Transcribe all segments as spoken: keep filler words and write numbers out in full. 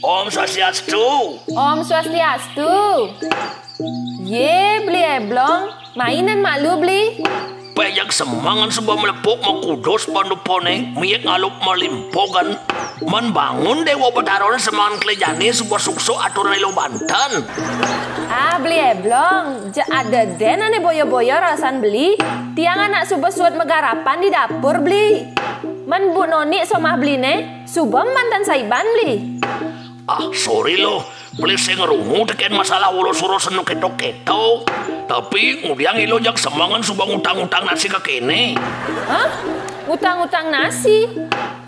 Om Swastiastu. Om Swastiastu. Yé, Beli Eblong, mai nan malu, Beli? Pejek semengan suba mlepuk makudus pandupané, miik ngalup malimpugan. Mén bangun Déwa Bataran semengan kléjané suba suksa aturan ilo banten. Ah, Beli Eblong, ja ada dén ané boya-boya rasan Beli. Tiang anak suba suud magarapan di dapur, Beli. Mén Bu Nonik somah Beliné, suba manten saiban, Beli. Ah, sorry lo, Beli sing ngrungu tekén masalah urus-urusan nu kéto-kéto. Tapi ngudiang ilo jak semengan suba ngutang-ngutang nasi ka kéné. Hah? Ngutang-ngutang nasi?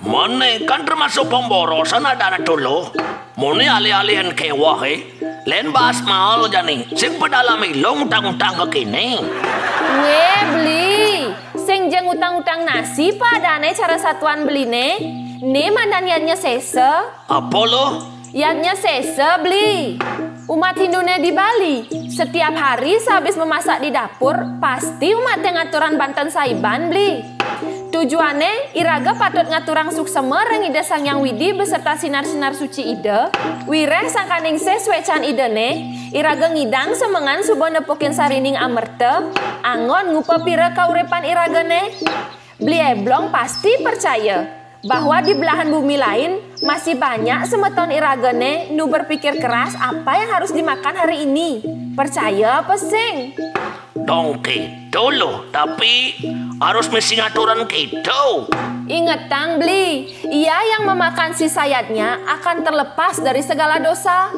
Mané kan termasuk pemborosan adané to lo. Muné alih-alih kéweh, eh. Lén baas mael jani, sing pedalam ilo ngutang-ngutang ka kéné. Wéh, Beli. Sing ja ngutang-ngutang nasi, padané cara satuan Beliné. Né mandan yadnya sésa. Apa lo? Yadnya sésa, Beli. Umat Hinduné di Bali, setiap hari sehabis memasak di dapur, pasti umaté ngaturang banten saiban, Beli. Tujuané, iraga patut ngaturang suksema ring Ida Sang Hyang Widi beserta sinar-sinar suci Ida, wiréh sangkaning sih suécan Idané, iraga ngidang semengan suba nepukin sarining amerta, anggon ngupapira kauripan iragané. Beli Eblong pasti percaya bahwa di belahan bumi lain masih banyak semeton iragané nu berpikir keras apa yang harus dimakan hari ini. Percaya apa sing? Dong kéto lo, tapi harus mesti ngaturan kéto. Ingetang, Beli, ia yang memakan sisa yadnya akan terlepas dari segala dosa.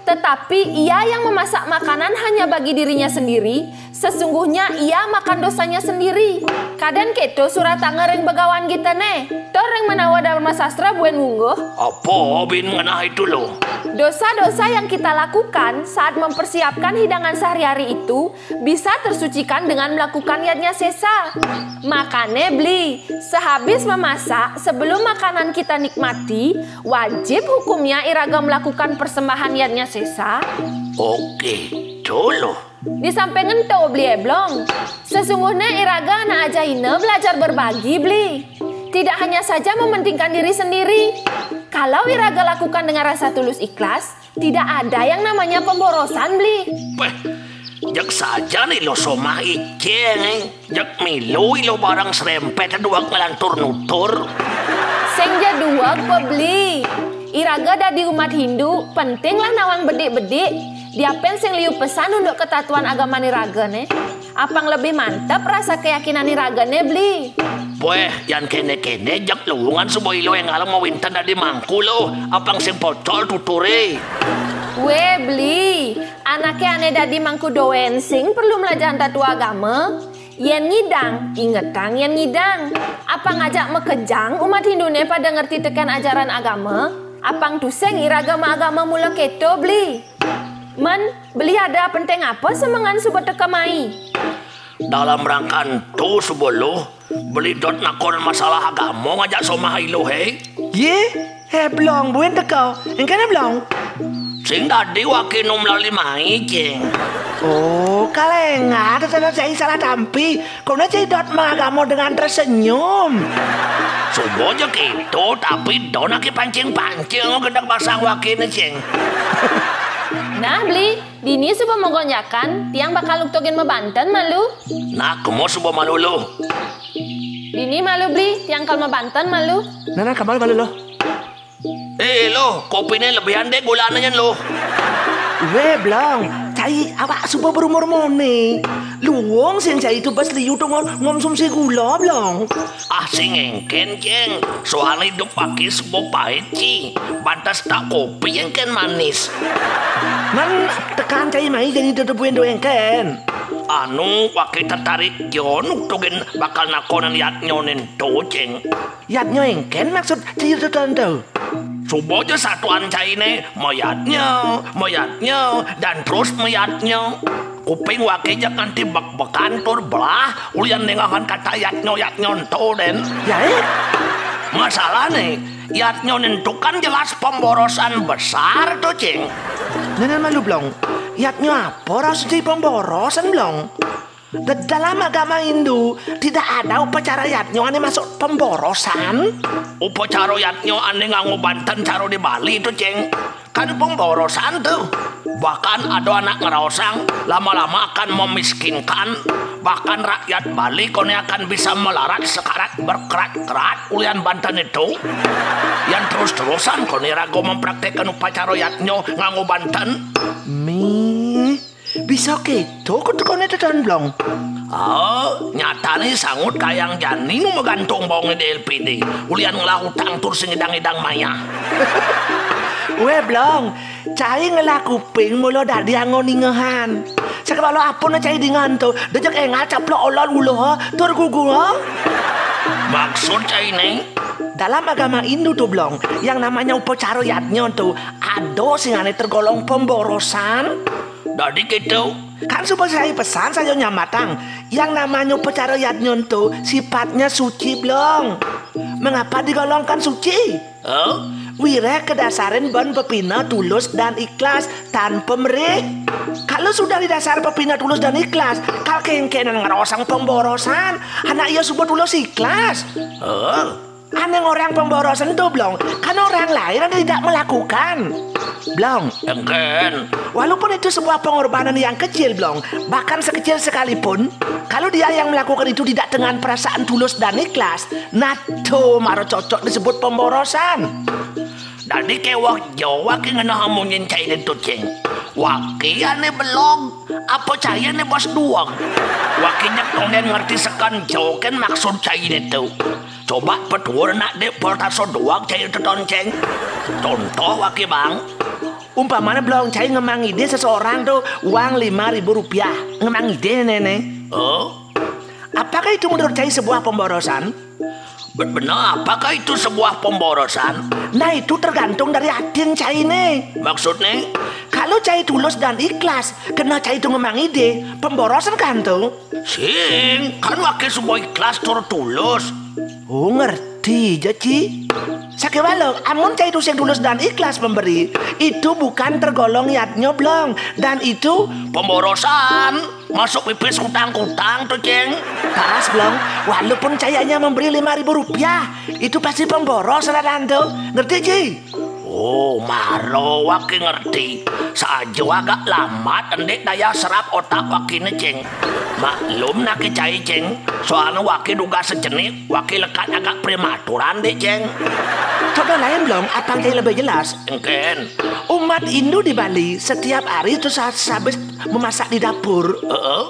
Tetapi ia yang memasak makanan hanya bagi dirinya sendiri, sesungguhnya ia makan dosanya sendiri. Kadén kéto suratanga ring Begawan Gitané, tur ring Manawa Dharma Sastra buin ngungguh. Apa bin ngenah itu lo? Dosa-dosa yang kita lakukan saat mempersiapkan hidangan sehari-hari itu bisa tersucikan dengan melakukan yadnya sesa. Makané Beli, sehabis memasak, sebelum makanan kita nikmati, wajib hukumnya iraga melakukan persembahan yadnya sesa. Oké, to lo. Di samping ento, Beli Eblong, sesungguhnya iraga anak ajahina belajar berbagi, Beli. Tidak hanya saja mementingkan diri sendiri. Kalau iraga lakukan dengan rasa tulus ikhlas, tidak ada yang namanya pemborosan, Beli. Péh, jak saja né lo somah icing, eh. Jak milu ilo barang serempet duweg ngelantur nutur. Sing ja duweg, Beli. Iraga dadi umat Hindu, penting lah nawang bedik-bedik. Diapin sing liu pesan unduk ketatuan agaman iragané. Apang lebih mantep rasa keyakinan iragané, Beli. Wéh, yan kéné-kéné jak luungan suba ilo énggal mawinten dadi mangku lo, apang sing pocol tuturé. Wéh, Beli, anaké ané dadi mangku dogén sing perlu mlajahan tatua agama. Yén ngidang, ingetang yén ngidang. Apang ajak makejang umat Hinduné pada ngerti tekén ajaran agama, apang tusing iraga maagama mula kéto, Beli. Mén, Beli ada penting apa semengan suba teka mai? Dalam rangka ento suba lo, Beli dot nakon masalah agama ngajak somah ilo, hé? Yé, Eblong buin teka. Éngkén Eblong? Sing dadi waké nu melali mai, cing. Oh, kaléngan, tetep cai salah tampi. Koné cai dot maagama dengan tersenyum. Suba ja kéto, tapi don aké pancing-pancing gendeg basang wakéné, cing. Nah, Beli, dini suba magonjakan, tiang bakal nuktugin mabanten malu. Nah, kema suba malu lo. Dini malu, Beli, tiang kal mabanten malu. Nah, nah, kal malu lo. Eh, lo, kopiné lebihan deh gulanya lo. Wéh, Blong, cai awak suba berumur moné. Luung sing cai tu bas liu tu ngom-, ngonsumsi gula, Blong. Ah, sing éngkén, cing. Soalné idup waké suba pait, ci. Pantes tak kopi éngkén manis. Mén tekan cai mai jani tetepuin tu éngkén. Anu, waké tertarik jo nuktugin bakal nakonin yadnya ento, cing. Yadnya éngkén maksud cerita ento? Suba ja satuan cainé, mayadnya, mayadnya, dan terus mayadnya. Kuping waké jak nganti bek-bekan tur belah, ulian néngahan kata yadnya, yadnya ento, dén. Ya, eh? Masalahné, Yadnya nentukan jelas pemborosan besar tuh, Cing. Nenek malu, Blong. Yadnya apa rasanya pemborosan, Blong? Dalam agama Hindu, tidak ada upacara yadnya ane masuk pemborosan. Upacara yadnya ane nganggo banten cara di Bali itu, Cing. Kan pemborosan tuh. Bahkan ada anak ngeraosang, lama-lama akan memiskinkan. Bahkan rakyat Bali kone akan bisa melarat sekarat berkerat-kerat ulian banten itu. Yang terus-terusan kone rago mempraktekkan upacara yadnya nganggo banten. Mi, bisa gitu kutukone teton, Blong. Oh, nyatane sangut kayang jani nu magantung bonge di L P D. Ulian ngelah utang tur sing idang-idang mayah. Weh, Blong, cai ngelah kuping mula dadi anggo ningehan. Sakewala apun cai dingan tu, dejek engal caplok olol uluh, tur gugu. Maksud cai ne? Dalam agama Hindu tu, Blong, yang namanya upacara yadnya tu, ada sing ane tergolong pemborosan. Dadi gitu. Kan suba saya pesan saya nyamatang, yang namanya upacara yadnya tu sifatnya suci, Blong. Mengapa digolongkan suci? Oh? Wireh kedasarin ban pepina tulus dan ikhlas tanpa merih. Kalau sudah didasar pepina tulus dan ikhlas, kal kengkenan ngerosang pemborosan, anak ia suba tulus ikhlas. Oh? Aneh orang pemborosan tuh, Blong. Kan orang lain ada tidak melakukan. Blong. Engken. Walaupun itu sebuah pengorbanan yang kecil, Blong, bahkan sekecil sekalipun, kalau dia yang melakukan itu tidak dengan perasaan tulus dan ikhlas, nah tuh maro cocok disebut pemborosan. Dadi kewah jo waki ngenah amunyin cai itu, Cing. Waki ane belog, apa cai ane bos duang. Waki nyek tonden ngerti sekan jo ken maksud cai itu. Coba petuur nak dek pertaso duang cai teton, Cing. Contoh waki, Bang. Umpamane, Blong, cai ngemang ide seseorang tuh uang lima ribu rupiah. Ngemang ide, Nene. Oh? Apakah itu menurut cai sebuah pemborosan? Bet benar, apakah itu sebuah pemborosan? Nah, itu tergantung dari atin cai ne. Maksudnya? Kalau cai tulus dan ikhlas, kena cai itu ngemang ide, pemborosan kan tuh? Sing, kan waki suba ikhlas tur tulus. Oh, ngerti ja, Ci. Sakewala, amun cai itu sing tulus dan ikhlas memberi, itu bukan tergolong yadnya, Blong. Dan itu pemborosan. Masuk pipis kutang-kutang tuh, Cing. Pas, Blong. Walaupun cai hanya memberi lima ribu rupiah, itu pasti pemborosan, Tante. Ngerti, Ci? Oh, maro waki ngerti. Saja agak lambat, endik daya serap otak wakine, Cing. Maklum nake cai, Cing. Soalnya waki duga sejenik, waki lekat agak prematuran deh, Cing. Coba lain, Blong, apa yang lebih jelas? Engken. Umat Hindu di Bali setiap hari itu sa- habis memasak di dapur. Heeh.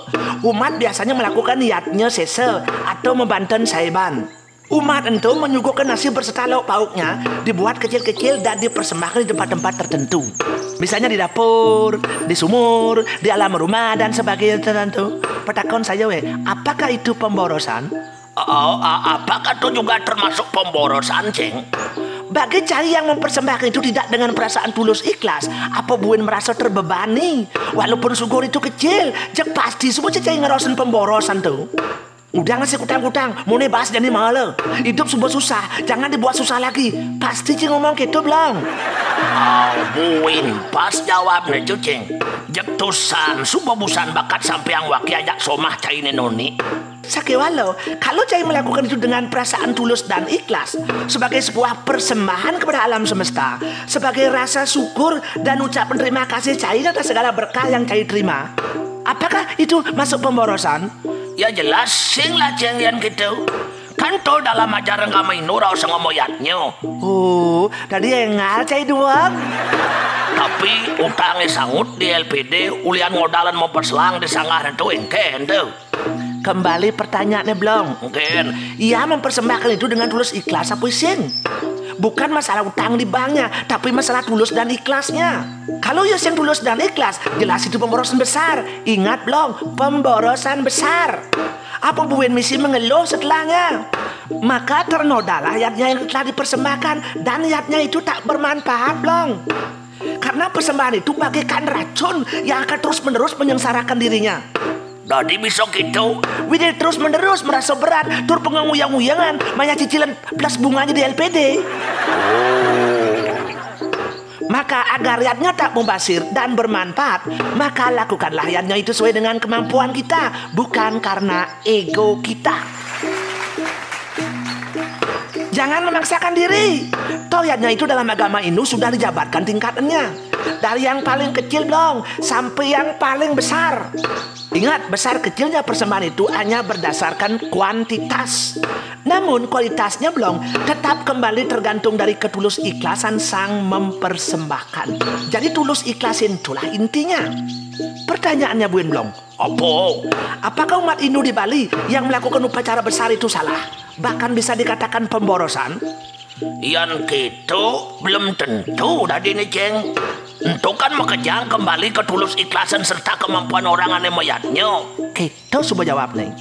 Umat biasanya melakukan yadnya sesa atau membanten saiban. Umat ento menyuguhkan nasi berserta lauk pauknya, dibuat kecil-kecil dan dipersembahkan di tempat-tempat tertentu. Misalnya di dapur, di sumur, di alam rumah, dan sebagainya tertentu. Petakon saya, weh, apakah itu pemborosan? Oh, a- apakah itu juga termasuk pemborosan, Cing? Bagi cai yang mempersembahkan itu tidak dengan perasaan tulus ikhlas, apa buin merasa terbebani? Walaupun syukur itu kecil, jek pasti semua cai ngerosen pemborosan tuh. Udah ngasih kutang-kutang, mau nebas jadi malah. Hidup suba susah, jangan dibuat susah lagi. Pasti Ci ngomong gitu, Blong. Oh, buin pas jawabnya, Cucing. Jek tusan, suba busan bakat sampeang waki ajak somah cai ne noni. Sakewala, kalau cai melakukan itu dengan perasaan tulus dan ikhlas, sebagai sebuah persembahan kepada alam semesta, sebagai rasa syukur dan ucapan terima kasih cai atas segala berkah yang cai terima, apakah itu masuk pemborosan? Ya jelas, sing lah, Cing, yan gitu. Kan to dalam ajaran agama Hindu raos ngomoyatnya. Oh, tadi engal cai duang. Tapi utangnya sangut di L P D, ulian ngodalan mau perselang di sanggah itu engken tuh. Kembali pertanyaannya, Blong. Mungkin. Ia mempersembahkan itu dengan tulus ikhlas apa isin? Bukan masalah utang di banknya, tapi masalah tulus dan ikhlasnya. Kalau ia sing tulus dan ikhlas, jelas itu pemborosan besar. Ingat, Blong, pemborosan besar. Apa buin misi mengeluh setelahnya? Maka ternodalah yatnya yang telah dipersembahkan, dan yatnya itu tak bermanfaat, Blong. Karena persembahan itu bagaikan racun yang akan terus-menerus menyengsarakan dirinya. Dadi bisa kéto? Wih, terus-menerus merasa berat, tur penguyang-uyangan, maya cicilan plus bunganya di L P D. Maka agar yadnya tak mubazir dan bermanfaat, maka lakukanlah yadnya itu sesuai dengan kemampuan kita, bukan karena ego kita. Jangan memaksakan diri. Toh yadnya itu dalam agama Hindu sudah dijabarkan tingkatannya. Dari yang paling kecil, Blong, sampai yang paling besar. Ingat, besar kecilnya persembahan itu hanya berdasarkan kuantitas. Namun kualitasnya, Blong, tetap kembali tergantung dari ketulus ikhlasan sang mempersembahkan. Jadi tulus ikhlasin itulah intinya. Pertanyaannya, Buin Blong. Apa? Apakah umat Hindu di Bali yang melakukan upacara besar itu salah? Bahkan bisa dikatakan pemborosan? Yan kéto belum tentu dadi né, Céng. Ento kan makejang kembali ketulus ikhlasan serta kemampuan orang ané mayadnya. Kéto suba jawabné.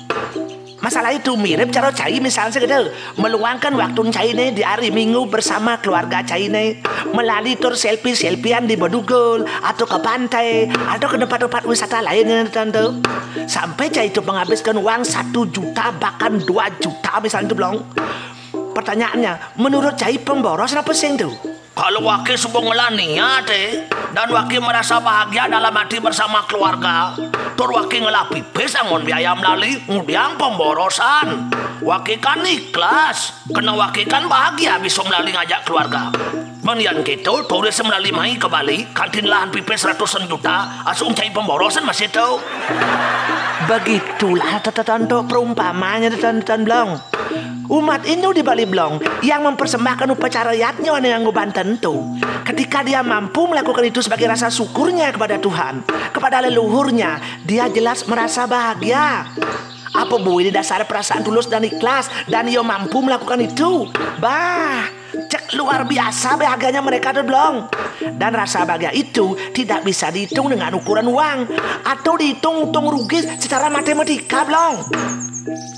Masalah itu mirip cara cai misalnya gitu. Meluangkan waktu cai né di hari Minggu bersama keluarga cai né. Melali tur selfie-selfiean di Bedugul, atau ke pantai, atau ke tempat-tempat wisata lainnya, Tante. Sampai cai itu menghabiskan uang satu juta, bahkan dua juta misalnya itu, Blong. Pertanyaannya, menurut cai pemborosan apa sing tuh? Kalau waki suba ngelah niat, eh, dan waki merasa bahagia dalam hati bersama keluarga, tur waki ngelah pipis anggon biaya melali, ngudiang pemborosan. Waki kan ikhlas, kena waki kan bahagia bisa melali ngajak keluarga. Men yan kéto, turis melali mai ke Bali, kanti ngelah pipis ratusan juta, asa cai pemborosan masih tuh. Begitulah tetetonto perumpamanya teteton Blong. Umat Hindu di Bali, Blong, yang mempersembahkan upacara yadnya ané nganggo banten tu, ketika dia mampu melakukan itu sebagai rasa syukurnya kepada Tuhan, kepada leluhurnya, dia jelas merasa bahagia. Apa buin dasar perasaan tulus dan ikhlas, dan ia mampu melakukan itu? Bah, cek luar biasa bahagianya mereka tuh, Blong. Dan rasa bahagia itu tidak bisa dihitung dengan ukuran uang atau dihitung untung rugi secara matematika, Blong.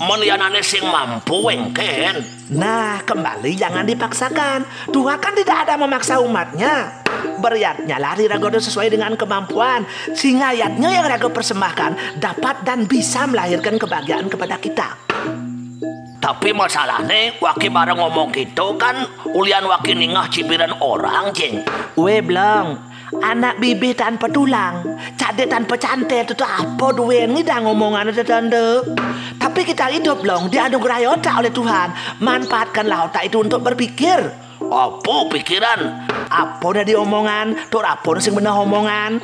Men yan ané sing mampu, éngkén. Nah, kembali, jangan dipaksakan. Tuhan kan tidak ada memaksa umatnya. Beryadnyalah iraga tu sesuai dengan kemampuan, sehingga yadnya yang raga persembahkan dapat dan bisa melahirkan kebahagiaan kepada kita. Tapi masalahné, waki bareng ngomong kéto kan ulian waki ningeh cibiran orang, Céng. Wéh, Blong, anak bibih tanpa tulang, cadé tanpa cantél, itu apa duén, ngidang omongan itu, Tante. Tapi kita hidup, Blong, dianugerahi otak oleh Tuhan. Manfaatkanlah otak itu untuk berpikir. Apa pikiran? Apa dadi omongan, tur apa sing beneh omongan?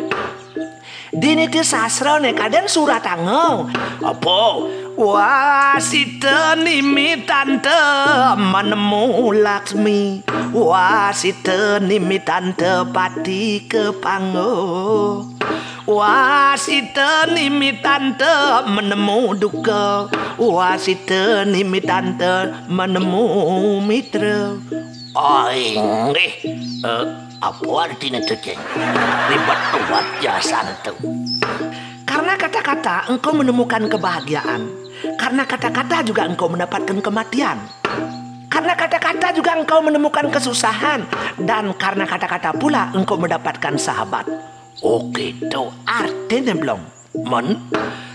Di niti sastra né kadén suratanga. Apa? Wasita nimitanta manemu Laksmi. Wasita nimitanta pati kepango. Wasita nimitanta menemu duka. Wasita nimitanta menemu mitra. Oh, inggih. Eh, apa artinya tu, Céng? Ribet tuat jasan tu. Karena kata-kata engkau menemukan kebahagiaan. Karena kata-kata juga engkau mendapatkan kematian. Karena kata-kata juga engkau menemukan kesusahan. Dan karena kata-kata pula engkau mendapatkan sahabat. Oh, gitu. Artinya, Blong. Men?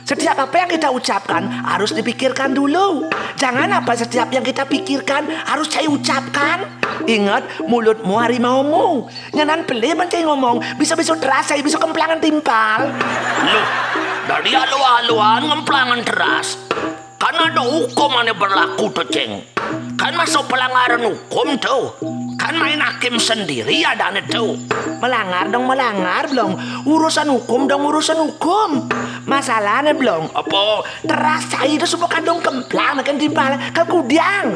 Setiap apa yang kita ucapkan harus dipikirkan dulu. Jangan apa setiap yang kita pikirkan harus cai ucapkan. Ingat, mulutmu harimaumu. Nyanan pelih men cai ngomong, bisa-bisa teras cai, bisa kemplangan timpal. Loh, dadi alu-aluan ngemplangan teras. Kan ada hukum ané berlaku tu, Céng. Kan masuk pelanggaran hukum tu. Kan main hakim sendiri adané tu. Melanggar dong melanggar, Blong. Urusan hukum dong urusan hukum. Masalahné, Blong. Apa? Teras cai itu suba kadung kemplang neken timpal, kakudiang.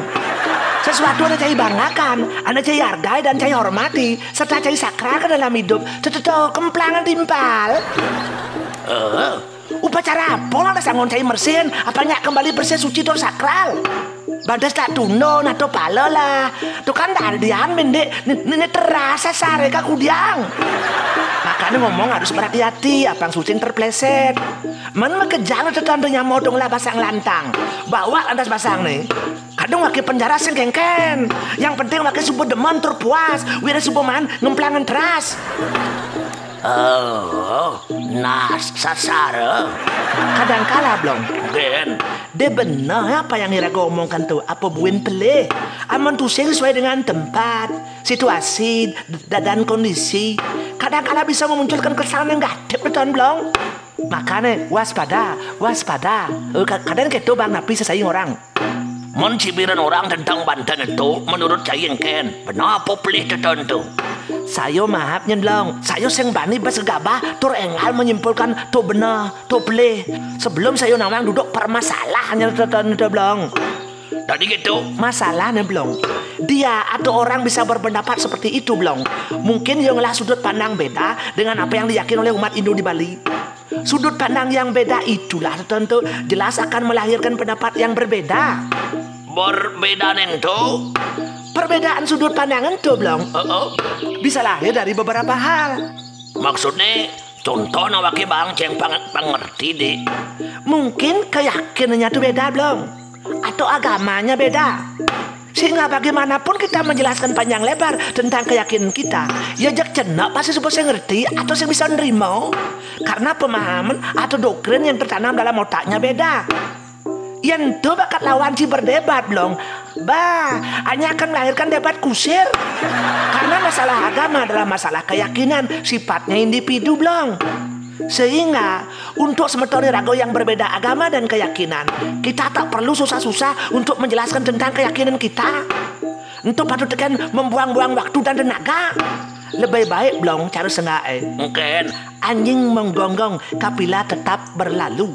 Sesuatu ané cai banggakan, ané cai hargai dan cai hormati, serta cai sakral ke dalam hidup, teteto kemplangan timpal. Eh, upacara apa lah dasar anggon cai mersihin, apa nyak kembali bersih suci tur sakral? Bantes tak tunda, nato pala lah. Tu kan dadian, Mendik, ni, ni, ni terasa saré kakudiang. Makanya ngomong harus berhati-hati, apang sucing terpleset. Men makejang teteton tu nyama tu ngelah basang lantang. Bawa lantas basang né. Kadung waki penjara sing kéngkén. Yang penting waki suba demen tur puas, wiréh suba maan ngemplangan teras. Oh, nah, sasar. Kadangkala, Blong. Gen. Deh beneh apa yang iraga omongkan to, apa buin pelih. Amun tusing sesuai dengan tempat, situasi, d-, dan kondisi, kadangkala bisa memunculkan kesan yang gadep, beton, Blong. Makane, waspada, waspada. Eh, ka-, kadang keto, Bang, napi sesaing orang. Mun cibiran orang tentang banten ento, menurut cai engken, beneh apa pelih tetentu? Sayo maaf nyen, Blong. Sayo sing bani bas gegabah tur enggal menyimpulkan to beneh, to pelih. Sebelum sayo nawang duduk permasalahan nyen tetentu, Blong. Tadi gitu. Masalahnya, Blong, dia atau orang bisa berpendapat seperti itu, Blong. Mungkin yang ngelah sudut pandang beda dengan apa yang diyakin oleh umat Hindu di Bali. Sudut pandang yang beda itulah tentu jelas akan melahirkan pendapat yang berbeda. Berbeda nento? Perbedaan sudut pandang ento, Blong, oh, oh, bisa lahir dari beberapa hal. Maksudnya, contoh nawake bang ceng pang-, pangerti, Dik. Mungkin keyakinannya tuh beda, Blong. Atau agamanya beda. Sehingga bagaimanapun kita menjelaskan panjang lebar tentang keyakinan kita, ya jek cenak pasti suba sing ngerti atau sing bisa nerima. Karena pemahaman atau doktrin yang tertanam dalam otaknya beda. Yen tu bakat lawan ci berdebat, Blong. Bah, hanya akan melahirkan debat kusir. Karena masalah agama adalah masalah keyakinan, sifatnya individu, Blong. Sehingga, untuk semeton iraga yang berbeda agama dan keyakinan, kita tak perlu susah-susah untuk menjelaskan tentang keyakinan kita. Ento patut teken membuang-buang waktu dan tenaga. Lebih baik, Blong, cara senggae. Mungkin. Anjing menggonggong, kafilah tetap berlalu.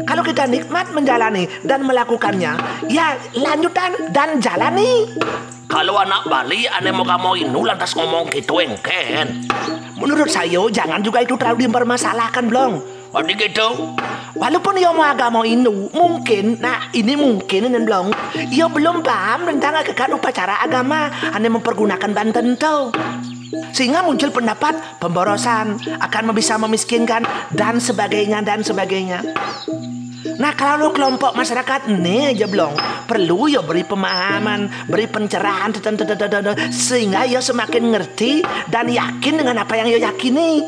Kalau kita nikmat menjalani dan melakukannya, ya, lanjutkan dan jalani. Kalau anak Bali ane mau kamu Hindu lantas ngomong gitu, engken. Menurut saya, jangan juga itu terlalu dipermasalahkan, Blong. Berarti gitu. Walaupun ia mau agama Hindu, mungkin, nah, ini mungkin, Nen Blong, ia belum paham tentang hakikat upacara agama ane mempergunakan banten tu. Sehingga muncul pendapat pemborosan, akan bisa memiskinkan, dan sebagainya, dan sebagainya. Nah, kalau kelompok masyarakat ini aja, Blong, perlu ya beri pemahaman, beri pencerahan, teten-, teten-, teten-, sehingga ia semakin ngerti dan yakin dengan apa yang ia yakini.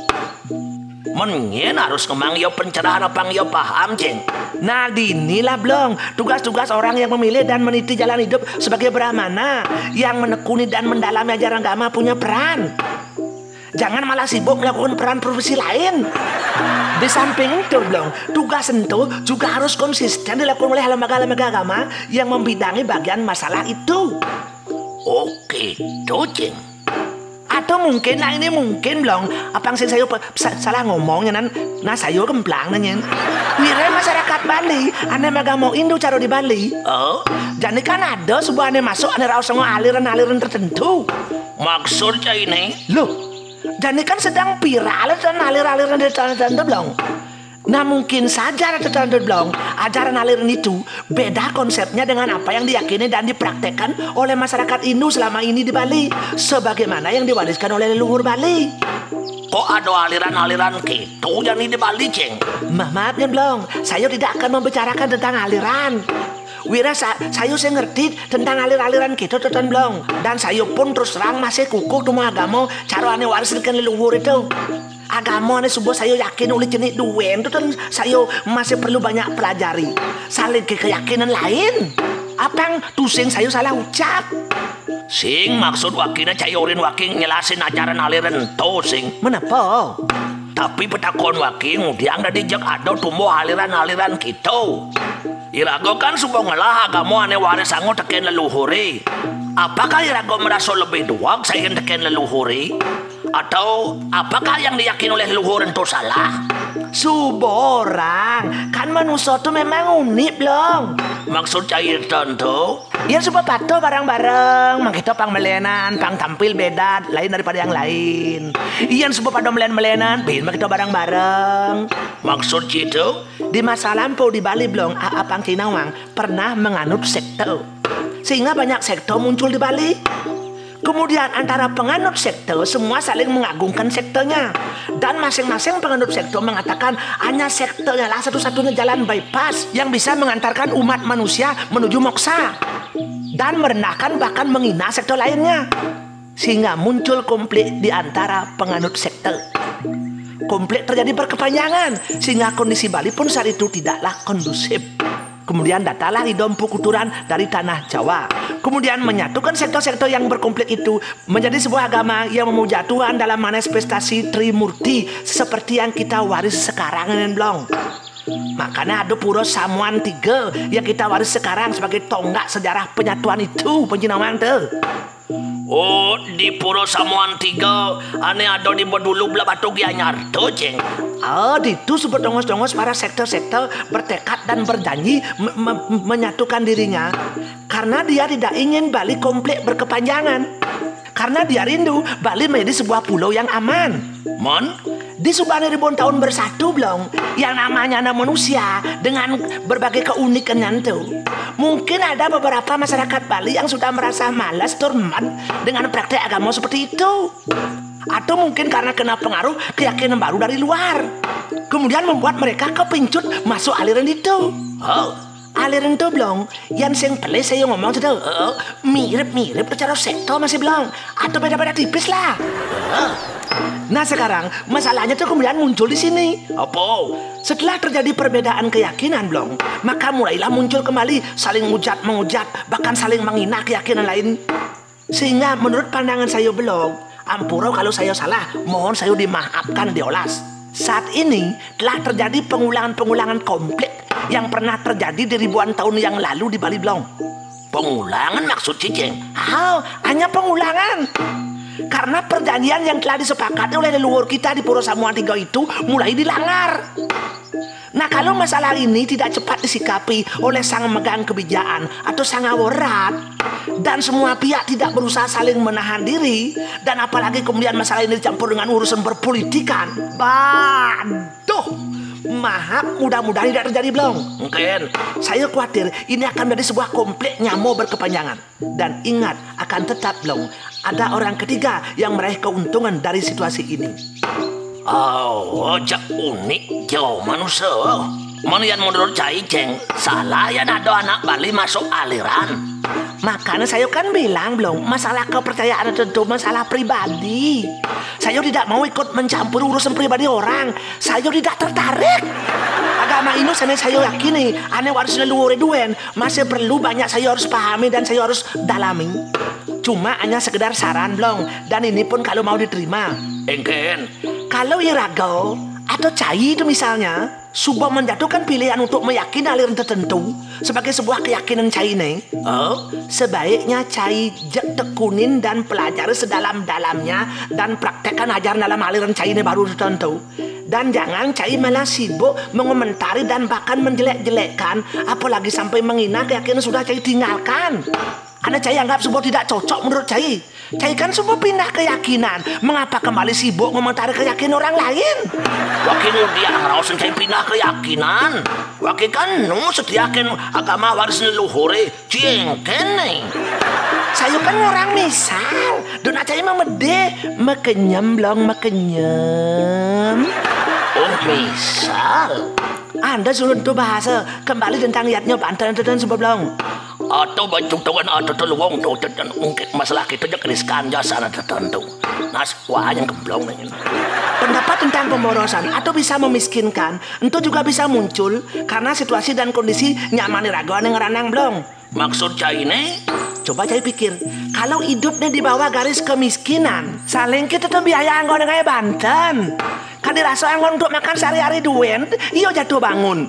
Mungkin harus ngemang ia pencerahan apa yang ia paham, Cing. Nah, dinilah, Blong, tugas-tugas orang yang memilih dan meniti jalan hidup sebagai brahmana, yang menekuni dan mendalami ajaran agama punya peran. Jangan malah sibuk melakukan peran profesi lain. Di samping itu, Blong, tugas ento juga harus konsisten dilakukan oleh lembaga-lembaga agama yang membidangi bagian masalah itu. Oke, Cing. Atau mungkin, nah, ini mungkin, Blong, apang sing saya pe-, sa-, salah ngomongnya, Nan. Nah, saya kemplang, Nan, yen. Wire masyarakat Bali, ane magamo Hindu cara di Bali. Oh? Jadi kan ada sebuah ane masuk, ane raos sama aliran-aliran tertentu. Maksudnya ini? Loh, jadi kan sedang viral dan alir-aliran tertentu, Blong. Nah, mungkin saja, Ratu Tandun Blong, ajaran aliran itu beda konsepnya dengan apa yang diyakini dan dipraktekkan oleh masyarakat Hindu selama ini di Bali, sebagaimana yang diwariskan oleh leluhur Bali. Kok ada aliran-aliran gitu yang di Bali, Cing? Mah, maaf, Nyen Blong, saya tidak akan membicarakan tentang aliran. Wira sa-, saya sih ngerti tentang alir-aliran gitu, Teton Blong. Dan saya pun terus terang masih kukuh tumu agama cara ane wariskan leluhur itu. Agama ane subuh saya yakin oleh jenik duen itu, dan saya masih perlu banyak pelajari. Saling ke keyakinan lain. Apang tusing saya salah ucap? Sing, maksud wakina cayurin waking nyelasin ajaran aliran to, Sing. Menapa? Tapi petakon waking udiang dadi jeg ada tumbuh aliran-aliran gitu. Iraga kan suba ngelah agama ane waris sangu teken leluhure. Apakah iraga merasa lebih duweg sayan teken leluhure? Atau apakah yang diyakini oleh leluhur ento salah? Suba orang, kan manusa tu memang unik, Blong. Maksud cai tentu? Yen suba patuh bareng-bareng, mangkita pang melenan, pang tampil beda, lain daripada yang lain. Yen suba pada melen-melenan, bin mangkita bareng-bareng. Maksud citu? Di masa lampau di Bali, Blong, a-, apang kinawang pernah menganut sekte. Sehingga banyak sekte muncul di Bali. Kemudian antara penganut sekte semua saling mengagungkan sektenya. Dan masing-masing penganut sekte mengatakan hanya sekte ialah satu-satunya jalan bypass yang bisa mengantarkan umat manusia menuju moksa. Dan merendahkan bahkan menghina sekte lainnya. Sehingga muncul konflik di antara penganut sekte. Konflik terjadi berkepanjangan, sehingga kondisi Bali pun saat itu tidaklah kondusif. Kemudian datanglah Ridho Empu Kuturan dari tanah Jawa. Kemudian menyatukan sektor-sektor yang berkonflik itu menjadi sebuah agama yang memuja Tuhan dalam manifestasi Trimurti seperti yang kita waris sekarang ini, Blong. Makanya ada Pura Samuan Tiga yang kita waris sekarang sebagai tonggak sejarah penyatuan itu, Panji Nawang tuh. Oh, di Pura Samuan Tiga, ane ada di Bedulu belah Batu Gianyar tuh, Ceng. Oh, di itu sebut dongos-dongos para sektor-sektor bertekad dan berjanji me- me- menyatukan dirinya karena dia tidak ingin Bali konflik berkepanjangan. Karena dia rindu Bali menjadi sebuah pulau yang aman. Mon? Di subane ribuan tahun bersatu, Blong, yang namanya anak manusia dengan berbagai keunikannya itu. Mungkin ada beberapa masyarakat Bali yang sudah merasa malas turmat dengan praktek agama seperti itu. Atau mungkin karena kena pengaruh keyakinan baru dari luar. Kemudian membuat mereka kepincut masuk aliran itu. Oh, aliran itu, Blong, yang sing pelih saya ngomong itu, eh, mirip-mirip cara sektor masih, Blong. Atau beda-beda tipis lah. Nah, sekarang masalahnya tuh kemudian muncul di sini. Apa? Setelah terjadi perbedaan keyakinan, Blong, maka mulailah muncul kembali saling ngujat-mengujat, bahkan saling menghina keyakinan lain. Sehingga menurut pandangan saya, Blong, ampura kalau saya salah, mohon saya dimaafkan, diolas. Saat ini telah terjadi pengulangan-pengulangan konflik yang pernah terjadi di ribuan tahun yang lalu di Bali, Blong. Pengulangan maksud Cicing? Hal, hanya pengulangan. Karena perjanjian yang telah disepakati oleh leluhur kita di Pura Samuan Tiga itu mulai dilanggar. Nah, kalau masalah ini tidak cepat disikapi oleh sang megang kebijakan atau sang aworat, dan semua pihak tidak berusaha saling menahan diri, dan apalagi kemudian masalah ini dicampur dengan urusan berpolitikan, baduh, maaf, mudah-mudahan tidak terjadi, Blong. Mungkin. Saya khawatir ini akan menjadi sebuah konflik nyamo berkepanjangan. Dan ingat, akan tetap, Blong, ada orang ketiga yang meraih keuntungan dari situasi ini. Oh, jak unik jo manusia. Menian menurut cai, Ceng, salah yan ada anak Bali masuk aliran. Makanya saya kan bilang, Blong, masalah kepercayaan itu masalah pribadi. Saya tidak mau ikut mencampur urusan pribadi orang. Saya tidak tertarik. Agama ini saya, saya yakini, ane waris leluhur duen, masih perlu banyak saya harus pahami dan saya harus dalami. Cuma hanya sekedar saran, Blong, dan ini pun kalau mau diterima. Engken. Kalau iraga atau cai itu misalnya, suba menjatuhkan pilihan untuk meyakini aliran tertentu sebagai sebuah keyakinan cai ne, oh, sebaiknya cai jek tekunin dan pelajari sedalam-dalamnya dan praktekkan ajaran dalam aliran cai ne baru tertentu. Dan jangan cai malah sibuk mengomentari dan bahkan menjelek-jelekkan, apalagi sampai menghina keyakinan sudah cai tinggalkan. Karena cai anggap suba tidak cocok menurut cai. Cai kan suba pindah keyakinan. Mengapa kembali sibuk ngomentari keyakinan orang lain? Waki nu dia ngeraosin cai pindah keyakinan. Waki kan nu setiakin agama waris leluhure. Cing, kene. Saya kan orang misal. Dona cai memede. Mekenyem, Blong, mekenyem. Oh, misal. Anda suruh tu bahasa. Kembali tentang yatnya banten dan sebab, Blong. Atau baju tuan atau tu luwung tu, dan mungkin masalah kita je keriskan jasa tertentu. Nas, wah, yang gemblong ni. Pendapat tentang pemborosan atau bisa memiskinkan, itu juga bisa muncul karena situasi dan kondisi nyaman iraga ane ngeranang, Blong. Maksud cai ne? Coba cai pikir, kalau hidup ne di bawah garis kemiskinan, saling kita tuh biaya anggone kayak banten. Kan dirasa anggon untuk makan sehari-hari duen, iyo jatuh bangun.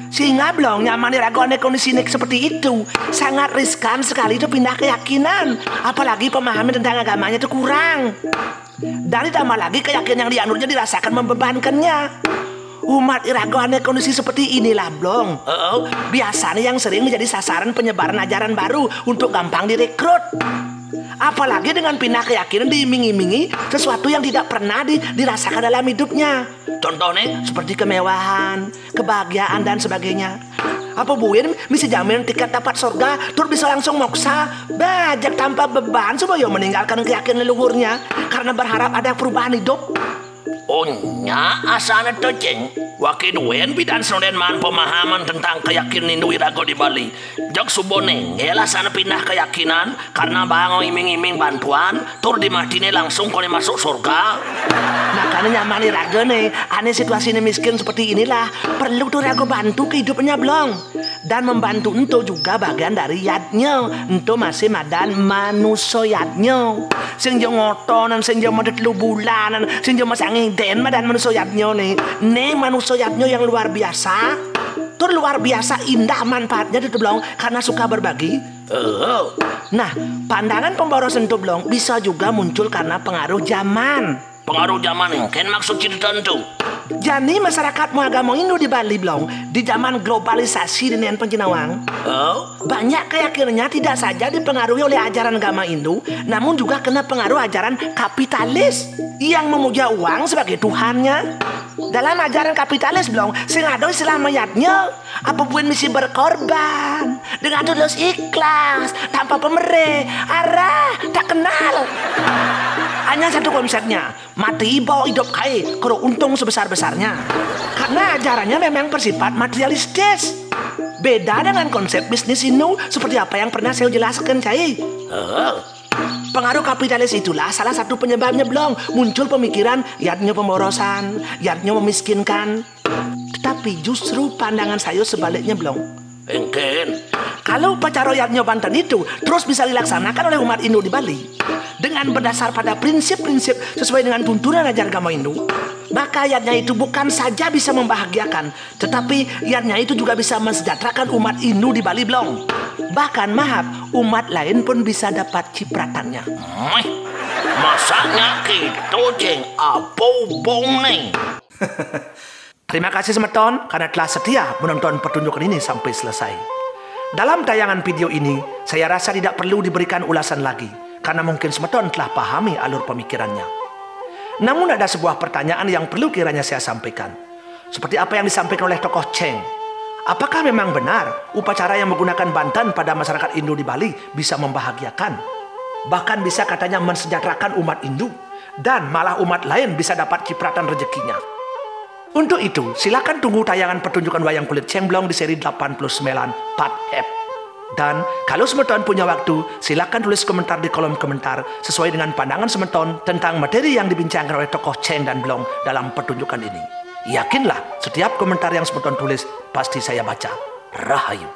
Sehingga, Blong, nyaman iraga ane kondisi ne seperti itu, sangat riskan sekali itu pindah keyakinan. Apalagi pemahaman tentang agamanya itu kurang. Dan ditambah lagi keyakinan yang dianutnya dirasakan membebankannya. Umat iraga ane kondisi seperti inilah, Blong. Heeh. Biasanya yang sering menjadi sasaran penyebaran ajaran baru untuk gampang direkrut. Apalagi dengan pindah keyakinan diiming-imingi sesuatu yang tidak pernah di- dirasakan dalam hidupnya. Contohnya? Seperti kemewahan, kebahagiaan, dan sebagainya. Apa buin bisa jamin tiket dapat surga, tur bisa langsung moksa? Bajak tanpa beban supaya meninggalkan keyakinan leluhurnya karena berharap ada perubahan hidup. Oh, nya asana to, Ceng. Wake duen bidan senonden maan pemahaman tentang keyakinan Hindu iraga di Bali. Jeg suba nenggel asana pindah keyakinan karena bang iming-iming bantuan, tur dimatine langsung kone masuk surga. Makanya nyaman iraga ne, ane situasine miskin seperti inilah, perlu tuh raga bantu kehidupannya, Blong. Dan membantu ento juga bagian dari yadnya. Ento masih madan manusa yadnya. Sing ja ngotonan, sing ja medit lu bulanan, sing ja masang inden madan manusa yadnya ne. Ne manusa yadnya yang luar biasa. Tur luar biasa indah manfaatnya di Blong karena suka berbagi. Oh. Nah, pandangan pemborosan to Blong bisa juga muncul karena pengaruh zaman. Pengaruh zaman engken maksud cerita ento. Jani masyarakat maagama Hindu di Bali, Blong, di zaman globalisasi dinian, Panji Nawang. Oh? Banyak keyakinannya tidak saja dipengaruhi oleh ajaran agama Hindu, namun juga kena pengaruh ajaran kapitalis yang memuja uang sebagai tuhannya. Dalam ajaran kapitalis, Blong, sing ada istilah mayatnya, apa buin misi berkorban dengan tulus ikhlas, tanpa pemereh, arah, tak kenal. Hanya satu konsepnya, mati bawa hidup kae, kero untung sebesar-besarnya. Karena ajarannya memang bersifat materialistis. Beda dengan konsep bisnis Hindu seperti apa yang pernah saya jelaskan, Cai. Oh. Pengaruh kapitalis itulah salah satu penyebabnya, Blong, muncul pemikiran yadnya pemborosan, yadnya memiskinkan. Tetapi justru pandangan saya sebaliknya, Blong. Engken. Kalau upacara yadnya banten itu terus bisa dilaksanakan oleh umat Hindu di Bali dengan berdasar pada prinsip-prinsip sesuai dengan tuntunan ajaran agama Hindu, maka yadnya itu bukan saja bisa membahagiakan, tetapi yadnya itu juga bisa mensejahterakan umat Hindu di Bali, Blong. Bahkan, maaf, umat lain pun bisa dapat cipratannya. Meh, masanya gitu, Ceng? Apa hubungne? Terima kasih semeton karena telah setia menonton pertunjukan ini sampai selesai. Dalam tayangan video ini, saya rasa tidak perlu diberikan ulasan lagi, karena mungkin semeton telah pahami alur pemikirannya. Namun ada sebuah pertanyaan yang perlu kiranya saya sampaikan. Seperti apa yang disampaikan oleh tokoh Ceng. Apakah memang benar upacara yang menggunakan banten pada masyarakat Hindu di Bali bisa membahagiakan? Bahkan bisa katanya mensejahterakan umat Hindu, dan malah umat lain bisa dapat cipratan rezekinya. Untuk itu, silakan tunggu tayangan pertunjukan wayang kulit Ceng Blong di seri delapan puluh sembilan part F. Dan kalau semeton punya waktu, silakan tulis komentar di kolom komentar sesuai dengan pandangan semeton tentang materi yang dibincangkan oleh tokoh Ceng dan Blong dalam pertunjukan ini. Yakinlah, setiap komentar yang semeton tulis pasti saya baca. Rahayu.